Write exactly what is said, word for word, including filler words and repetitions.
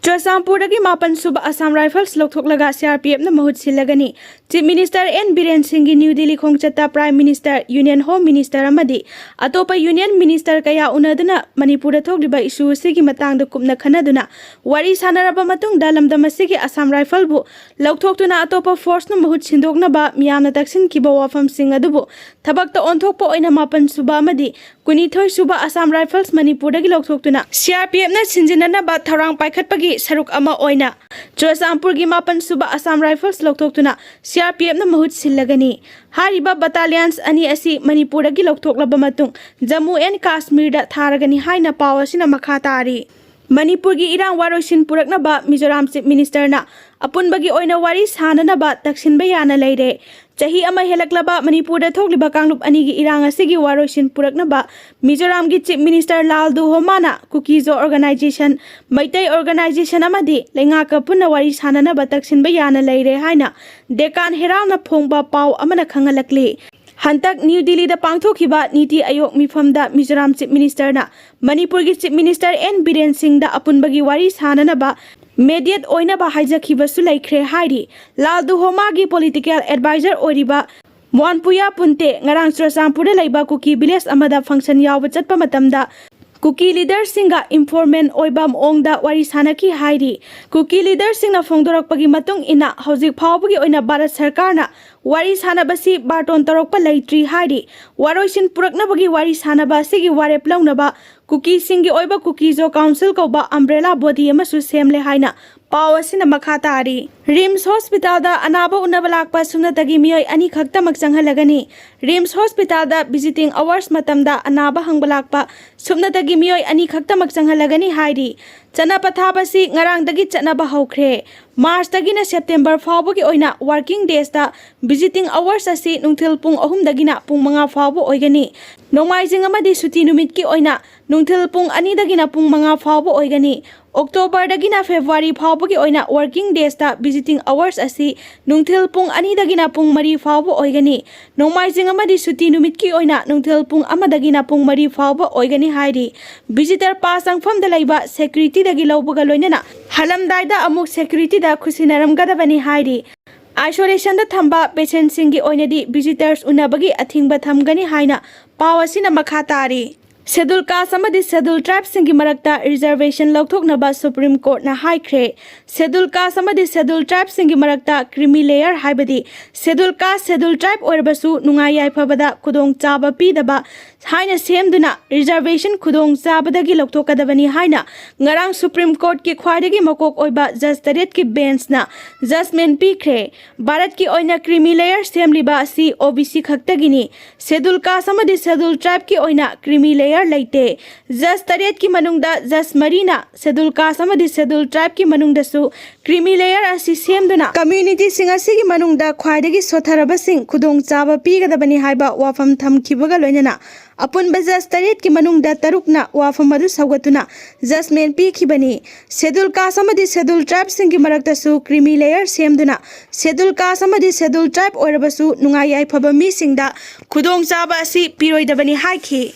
ꯆꯨꯔꯆꯥꯟꯄꯨꯔꯗꯒꯤ ꯃꯥꯄꯟ ꯁꯨꯕ Assam rifles ꯂꯧꯊꯣꯛꯂꯒ C R P ꯑꯦꯐꯅ ꯃꯍꯨꯠ ꯁꯤꯜꯂꯒꯅꯤ꯫ ꯆꯤꯐ ꯃꯤꯅꯤꯁꯇꯔ ꯑꯦꯟ ꯕꯤꯔꯦꯟ ꯁꯤꯡꯒꯤ ꯅ꯭ꯌꯨ ꯗꯤꯜꯂꯤ ꯈꯣꯡꯆꯠꯇ prime minister, union home minister ꯑꯃꯗꯤ ꯑꯇꯣꯞꯄ ꯌꯨꯅꯤꯌꯟ ꯃꯤꯅꯤꯁꯇꯔ ꯀꯌꯥ ꯎꯅꯗꯨꯅ ꯃꯅꯤꯄꯨꯔꯗ ꯊꯣꯛꯂꯤꯕ ꯏꯁꯨ ꯑꯁꯤꯒꯤ ꯃꯇꯥꯡꯗ ꯀꯨꯞꯅ ꯈꯟꯅꯗꯨꯅ ꯋꯥꯔꯤ ꯁꯥꯟꯅꯔꯕ ꯃꯇꯨꯡꯗ ꯂꯝꯗꯝ ꯑꯁꯤꯒꯤ ꯑꯁꯥꯝ ꯔꯥꯏꯐꯜꯕꯨ ꯂꯧꯊꯣꯛꯇꯨꯅ ꯑꯇꯣꯞꯄ ꯐꯣꯔꯁꯅ ꯃꯍꯨꯠ ꯁꯤꯟꯗꯣꯛꯅꯕ ꯃꯤꯌꯥꯝꯅ ꯇꯛꯁꯤꯟꯈꯤꯕ ꯋꯥꯐꯝꯁꯤꯡ ꯑꯗꯨꯕꯨ ꯊꯕꯛꯇ ꯑꯣꯟꯊꯣꯛꯄ ꯑꯣꯏꯅ ꯃꯥꯄꯟ ꯁꯨꯕ ꯑꯃꯗꯤ ꯀꯨꯟꯅꯤꯊꯣꯏ ꯁꯨꯕ ꯑꯁꯥꯝ ꯔꯥꯏꯐꯜꯁ ꯃꯅꯤꯄꯨꯔꯗꯒꯤ ꯂꯧꯊꯣꯛꯇꯨꯅ ꯁꯤ ꯑꯥꯔ ꯄꯤ ꯑꯦꯐꯅ ꯁꯤꯟꯖꯤꯟꯅꯅꯕ ꯊꯧꯔꯥꯡ ꯄꯥꯏꯈꯠꯄꯒꯤ ꯁꯔꯨꯛ ꯑꯃ ꯑꯣꯏꯅ ꯆꯨꯔꯆꯥꯟꯄꯨꯔꯒꯤ ꯃꯥꯄꯟ ꯁꯨꯕ Assam rifles ꯂꯧꯊꯣꯛꯇꯨꯅ C R P ꯑꯦꯐꯅ ꯃꯍꯨꯠ ꯁꯤꯜꯂꯒꯅꯤ꯫ ꯍꯥꯏꯔꯤꯕ ꯕꯠꯇꯥꯂꯤꯌꯟꯁ ꯑꯅꯤ ꯑꯁꯤ ꯃꯅꯤꯄꯨꯔꯗꯒꯤ ꯂꯧꯊꯣꯛꯂꯕ ꯃꯇꯨꯡ ꯖꯝꯃꯨ ꯑꯦꯟ ꯀꯥꯁꯃꯤꯔꯗ ꯊꯥꯔꯒꯅꯤ ꯍꯥꯏꯅ ꯄꯥꯎ ꯑꯁꯤꯅ ꯃꯈꯥ ꯇꯥꯔꯤ꯫ ꯃꯅꯤꯄꯨꯔꯒꯤ ꯏꯔꯥꯡ ꯋꯥꯔꯣꯏꯁꯤꯟ ꯄꯨꯔꯛꯅꯕ ꯃꯤꯖꯣꯔꯥꯝ ꯆꯤꯐ ꯃꯤꯅꯤꯁꯇꯔꯅ ꯑꯄꯨꯟꯕꯒꯤ ꯑꯣꯏꯅ ꯋꯥꯔꯤ ꯁꯥꯅꯅꯕ ꯇꯛꯁꯤꯟꯕ ꯌꯥꯅ ꯂꯩꯔꯦ꯫ ꯆꯍꯤ ꯑꯃ ꯍꯦꯜꯂꯛꯂꯕ ꯃꯅꯤꯄꯨꯔꯗ ꯊꯣꯛꯂꯤꯕ ꯀꯥꯡꯂꯨꯞ ꯑꯅꯤꯒꯤ ꯏꯔꯥꯡ ꯑꯁꯤꯒꯤ ꯋꯥꯔꯣꯏꯁꯤꯟ ꯄꯨꯔꯛꯅꯕ ꯃꯤꯖꯣꯔꯥꯝꯒꯤ ꯆꯤꯐ ꯃꯤꯅꯤꯁꯇꯔ ꯂꯥꯜ ꯗꯨꯍꯣꯃꯥꯅ ꯀꯨꯀꯤꯖꯣ ꯑꯣꯔꯒꯅꯥꯏꯖꯦꯁꯟ, ꯃꯩꯇꯩ ꯑꯣꯔꯒꯅꯥꯏꯖꯦꯁꯟ ꯑꯃꯗꯤ ꯂꯩꯉꯥꯛꯀ ꯄꯨꯟꯅ ꯋꯥꯔꯤ ꯁꯥꯅꯅꯕ ꯇꯛꯁꯤꯟꯕ ꯌꯥꯅ ꯂꯩꯔꯦ ꯍꯥꯏꯅ ꯗꯦꯀꯥꯟ ꯍꯦꯔꯥꯜꯅ ꯐꯣꯡꯕ ꯄꯥꯎ ꯑꯃꯅ ꯈꯪꯍꯜꯂꯛꯂꯤ꯫ ꯍꯟꯗꯛ ꯅ꯭ꯌꯨ ꯗꯤꯜꯂꯤꯗ ꯄꯥꯡꯊꯣꯛꯈꯤꯕ ꯅꯤꯇꯤ ꯑꯌꯣꯒ ꯃꯤꯐꯝꯗ ꯃꯤꯖꯣꯔꯥꯝ ꯆꯤꯐ ꯃꯤꯅꯤꯁꯇꯔꯅ ꯃꯅꯤꯄꯨꯔꯒꯤ ꯆꯤꯐ ꯃꯤꯅꯤꯁꯇꯔ ꯑꯦꯟ ꯕꯤꯔꯦꯟ ꯁꯤꯡꯗ ꯑꯄꯨꯟꯕꯒꯤ ꯋꯥꯔꯤ ꯁꯥꯅꯅꯕ ꯃꯦꯗꯤꯌꯦꯠ ꯑꯣꯏꯅꯕ ꯍꯥꯏꯖꯈꯤꯕꯁꯨ ꯂꯩꯈ꯭ꯔꯦ ꯍꯥꯏꯔꯤ꯫ ꯂꯥꯜ ꯗꯨꯍꯣꯃꯥꯒꯤ ꯄꯣꯂꯤꯇꯤꯀꯦꯜ ꯑꯦꯗꯚꯥꯏꯖꯔ ꯑꯣꯏꯔꯤꯕ ꯃꯣꯟꯄꯨꯌꯥ ꯄꯨꯟꯇꯦ ꯉꯔꯥꯡ ꯆꯨꯔꯆꯥꯟꯄꯨꯔꯗ ꯂꯩꯕ ꯀꯨꯀꯤ ꯚꯤꯂꯦꯖ ꯑꯃꯗ ꯐꯪꯁꯟ ꯌꯥꯎꯕ ꯆꯠꯄ ꯃꯇꯝꯗ ꯀꯨꯀꯤ ꯂꯤꯗꯔꯁꯤꯡꯒ ꯏꯟꯐꯣꯔꯃꯦꯜ ꯑꯣꯏꯕ ꯃꯑꯣꯡꯗ ꯋꯥꯔꯤ ꯁꯥꯅꯈꯤ ꯍꯥꯏꯔꯤ꯫ ꯀꯨꯀꯤ ꯂꯤꯗꯔꯁꯤꯡꯅ ꯐꯣꯡꯗꯣꯔꯛꯄꯒꯤ ꯃꯇꯨꯡ ꯏꯟꯅ ꯍꯧꯖꯤꯛ ꯐꯥꯎꯕꯒꯤ ꯑꯣꯏꯅ ꯚꯥꯔꯠ ꯁꯔꯀꯥꯔꯅ ꯋꯥꯔꯤ ꯁꯥꯅꯕꯁꯤ ꯕꯥꯔꯇꯣꯟ ꯇꯧꯔꯛꯄ ꯂꯩꯇ꯭ꯔꯤ ꯍꯥꯏꯔꯤ꯫ ꯋꯥꯔꯣꯏꯁꯤꯟ ꯄꯨꯔꯛꯅꯕꯒꯤ ꯋꯥꯔꯤ ꯁꯥꯅꯕ ꯑꯁꯤꯒꯤ ꯋꯥꯔꯦꯞ ꯂꯧꯅꯕ ꯀꯨꯀꯤꯁꯤꯡꯒꯤ ꯑꯣꯏꯕ ꯀꯨꯀꯤꯖꯣ ꯀꯥꯎꯟꯁꯤꯜ ꯀꯧꯕ ꯑꯝꯕ꯭ꯔꯦꯂꯥ ꯕꯣꯗꯤ ꯑꯃꯁꯨ ꯁꯦꯝꯂꯦ ꯍꯥꯏꯅ ꯄꯥꯎ ꯑꯁꯤꯅ ꯃꯈꯥ ꯇꯥꯔꯤ꯫ ꯔꯤꯝꯁ ꯍꯣꯁꯄꯤꯇꯥꯜꯗ ꯑꯅꯥꯕ ꯎꯅꯕ ꯂꯥꯛꯄ ꯁꯨꯞꯅꯇꯒꯤ ꯃꯤꯑꯣꯏ ꯑꯅꯤ ꯈꯛꯇꯃꯛ ꯆꯪꯍꯜꯂꯒꯅꯤ꯫ ꯔꯤꯝꯁ ꯍꯣꯁꯄꯤꯇꯥꯜꯗ ꯚꯤꯖꯤꯇꯤꯡ ꯑꯋꯥꯔꯁ ꯃꯇꯝꯗ ꯑꯅꯥꯕ ꯍꯪꯕ ꯂꯥꯛꯄ ꯁꯨꯞꯅꯇꯒꯤ ꯃꯤꯑꯣꯏ ꯑꯅꯤ ꯈꯛꯇꯃꯛ ꯆꯪꯍꯜꯂꯒꯅꯤ ꯍꯥꯏꯔꯤ꯫ ꯆꯠꯅ ꯄꯊꯥꯞꯁꯤ ꯉꯔꯥꯡꯗꯒꯤ ꯆꯠꯅꯕ ꯍꯧꯈ꯭ꯔꯦ꯫ ꯃꯥꯔꯆꯇꯒꯤꯅ ꯁꯦꯞꯇꯦꯝꯕꯔ ꯐꯥꯎꯕꯒꯤ ꯑꯣꯏꯅ ꯋꯥꯔꯀꯤꯡ ꯗꯦꯖꯇ ꯚꯤꯖꯤꯇꯤꯡ ꯑꯋꯥꯔꯁ ꯑꯁꯤ ꯅꯨꯡꯊꯤꯜ ꯄꯨꯡ ꯑꯍꯨꯝꯗꯒꯤꯅ ꯄꯨꯡ ꯃꯉꯥ ꯐꯥꯎꯕ ꯑꯣꯏꯒꯅꯤ꯫ ꯅꯣꯡꯃꯥꯏꯖꯤꯡ ꯑꯃꯗꯤ ꯁꯨꯇꯤ ꯅꯨꯃꯤꯠꯀꯤ ꯑꯣꯏꯅ ꯅꯨꯡꯊꯤꯜ ꯄꯨꯡ ꯑꯅꯤꯗꯒꯤꯅ ꯄꯨꯡ ꯃꯉꯥ ꯐꯥꯎꯕ ꯑꯣꯏꯒꯅꯤ꯫ ꯑꯣꯛꯇꯣꯕꯔꯗꯒꯤꯅ ꯐꯦꯕ꯭ꯔꯨꯋꯥꯔꯤ ꯐꯥꯎꯕꯒꯤ ꯑꯣꯏꯅ ꯋꯥꯔꯀꯤꯡ ꯗꯦꯖꯇ ꯚꯤꯖꯤꯇꯤꯡ ꯑꯋꯥꯔꯁ ꯑꯁꯤ ꯅꯨꯡꯊꯤꯜ ꯄꯨꯡ ꯑꯅꯤꯗꯒꯤꯅ ꯄꯨꯡ ꯃꯔꯤ ꯐꯥꯎꯕ ꯑꯣꯏꯒꯅꯤ꯫ ꯅꯣꯡꯃꯥꯏꯖꯤꯡ ꯑꯃꯗꯤ ꯁꯨꯇꯤ ꯅꯨꯃꯤꯠꯀꯤ ꯑꯣꯏꯅ ꯅꯨꯡꯊꯤꯜ ꯄꯨꯡ ꯑꯃꯗꯒꯤꯅ ꯄꯨꯡ ꯃꯔꯤ ꯐꯥꯎꯕ ꯑꯣꯏꯒꯅꯤ ꯍꯥꯏꯔꯤ꯫ ꯚꯤꯖꯤꯇꯔ ꯄꯥꯁ ꯆꯪꯐꯝꯗ ꯂꯩꯕ ꯁꯦꯀ꯭ꯌꯨꯔꯤꯇꯤꯗꯒꯤ ꯂꯧꯕꯒ ꯂꯣꯏꯅꯅ ꯍꯜꯂꯝꯗꯥꯏꯗ ꯑꯃꯨꯛ ꯁꯦꯀ꯭ꯌꯨꯔꯤꯇꯤꯗ ꯈꯨꯠꯁꯤꯟꯅꯔꯝꯒꯗꯕꯅꯤ ꯍꯥꯏꯔꯤ꯫ ꯑꯥꯏꯁꯣꯂꯦꯁꯟꯗ ꯊꯝꯕ ꯄꯦꯁꯦꯟꯁꯤꯡꯒꯤ ꯑꯣꯏꯅꯗꯤ ꯚꯤꯖꯤꯇꯔꯁ ꯎꯅꯕꯒꯤ ꯑꯊꯤꯡꯕ ꯊꯝꯒꯅꯤ ꯍꯥꯏꯅ ꯄꯥꯎ ꯑꯁꯤꯅ ꯃꯈꯥ ꯇꯥꯔꯤ꯫ ꯁꯦꯗꯨꯜ ꯀꯥꯁ ꯑꯃꯗꯤ ꯁꯦꯗꯨꯜ ꯇ꯭ꯔꯥꯏꯕꯁꯤꯡꯒꯤ ꯃꯔꯛꯇ ꯔꯤꯖꯔꯕꯦꯁꯟ ꯂꯧꯊꯣꯛꯅꯕ ꯁꯨꯄ꯭ꯔꯤꯝ ꯀꯣꯔꯠꯅ ꯍꯥꯏꯈ꯭ꯔꯦ꯫ ꯁꯦꯗꯨꯜ ꯀꯥꯁ ꯑꯃꯗꯤ ꯁꯦꯗꯨꯜ ꯇ꯭ꯔꯥꯏꯕꯁꯤꯡꯒꯤ ꯃꯔꯛꯇ ꯀ꯭ꯔꯤꯃꯤ ꯂꯦꯌꯔ, ꯍꯥꯏꯕꯗꯤ ꯁꯦꯗꯨꯜ ꯀꯥꯁ, ꯁꯦꯗꯨꯜ ꯇ꯭ꯔꯥꯏꯕ ꯑꯣꯏꯔꯕꯁꯨ ꯅꯨꯡꯉꯥꯏ ꯌꯥꯏꯐꯕꯗ ꯈꯨꯗꯣꯡꯆꯥꯕ ꯄꯤꯗꯕ ꯍꯥꯏꯅ ꯁꯦꯝꯗꯨꯅ ꯔꯤꯖꯔꯕꯦꯁꯟ ꯈꯨꯗꯣꯡꯆꯥꯕꯗꯒꯤ ꯂꯧꯊꯣꯛꯀꯗꯕꯅꯤ ꯍꯥꯏꯅ ꯉꯔꯥꯡ ꯁꯨꯄ꯭ꯔꯤꯝ ꯀꯣꯔꯠꯀꯤ ꯈ꯭ꯋꯥꯏꯗꯒꯤ ꯃꯀꯣꯛ ꯑꯣꯏꯕ ꯖꯖ ꯇꯔꯦꯠꯀꯤ ꯕꯦꯟꯁꯅ ꯖꯖꯃꯦꯟ ꯄꯤꯈ꯭ꯔꯦ꯫ ꯚꯥꯔꯠꯀꯤ ꯑꯣꯏꯅ ꯀ꯭ꯔꯤꯃꯤ ꯂꯦꯌꯔ ꯁꯦꯝꯂꯤꯕ ꯑꯁꯤ ꯑꯣ ꯕꯤ ꯁꯤ ꯈꯛꯇꯒꯤꯅꯤ꯫ ꯁꯦꯗꯨꯜ ꯀꯥꯁ ꯑꯃꯗꯤ ꯁꯦꯗꯨꯜ ꯇ꯭ꯔꯥꯏꯕꯀꯤ ꯑꯣꯏꯅ ꯀ꯭ꯔꯤꯃꯤ ꯂꯦꯌꯔ ꯂꯩꯇꯦ꯫ ꯖꯖ ꯇꯔꯦꯠꯀꯤ ꯃꯅꯨꯡꯗ ꯖꯖ ꯃꯔꯤꯅ ꯁꯦꯗꯨꯜ ꯀꯥꯁ ꯑꯃꯗꯤ ꯁꯦꯗꯨꯜ ꯇ꯭ꯔꯥꯏꯕꯀꯤ ꯃꯅꯨꯡꯗꯁꯨ ꯀ꯭ꯔꯤꯃꯤ ꯂꯦꯌꯔ ꯑꯁꯤ ꯁꯦꯝꯗꯨꯅ ꯀꯝꯃ꯭ꯌꯨꯅꯤꯇꯤꯁꯤꯡ ꯑꯁꯤꯒꯤ ꯃꯅꯨꯡꯗ ꯈ꯭ꯋꯥꯏꯗꯒꯤ ꯁꯣꯠꯊꯔꯕꯁꯤꯡ ꯈꯨꯗꯣꯡꯆꯥꯕ ꯄꯤꯒꯗꯕꯅꯤ ꯍꯥꯏꯕ ꯋꯥꯐꯝ ꯊꯝꯈꯤꯕꯒ ꯂꯣꯏꯅꯅ ꯑꯄꯨꯟꯕ ꯖꯖ ꯇꯔꯦꯠꯀꯤ ꯃꯅꯨꯡꯗ ꯇꯔꯨꯛꯅ ꯋꯥꯐꯝ ꯑꯗꯨ ꯁꯧꯒꯠꯇꯨꯅ ꯖꯖꯃꯦꯟ ꯄꯤꯈꯤꯕꯅꯤ꯫ ꯁꯦꯗꯨꯜ ꯀꯥꯁ ꯑꯃꯗꯤ ꯁꯦꯗꯨꯜ ꯇ꯭ꯔꯥꯏꯕꯁꯤꯡꯒꯤ ꯃꯔꯛꯇꯁꯨ ꯀ꯭ꯔꯤꯃꯤ ꯂꯦꯌꯔ ꯁꯦꯝꯗꯨꯅ ꯁꯦꯗꯨꯜ ꯀꯥꯁ ꯑꯃꯗꯤ ꯁꯦꯗꯨꯜ ꯇ꯭ꯔꯥꯏꯕ ꯑꯣꯏꯔꯕꯁꯨ ꯅꯨꯡꯉꯥꯏ ꯌꯥꯏꯐꯕ ꯃꯤꯁꯤꯡꯗ ꯈꯨꯗꯣꯡꯆꯥꯕ ꯑꯁꯤ ꯄꯤꯔꯣꯏꯗꯕꯅꯤ ꯍꯥꯏꯈꯤ꯫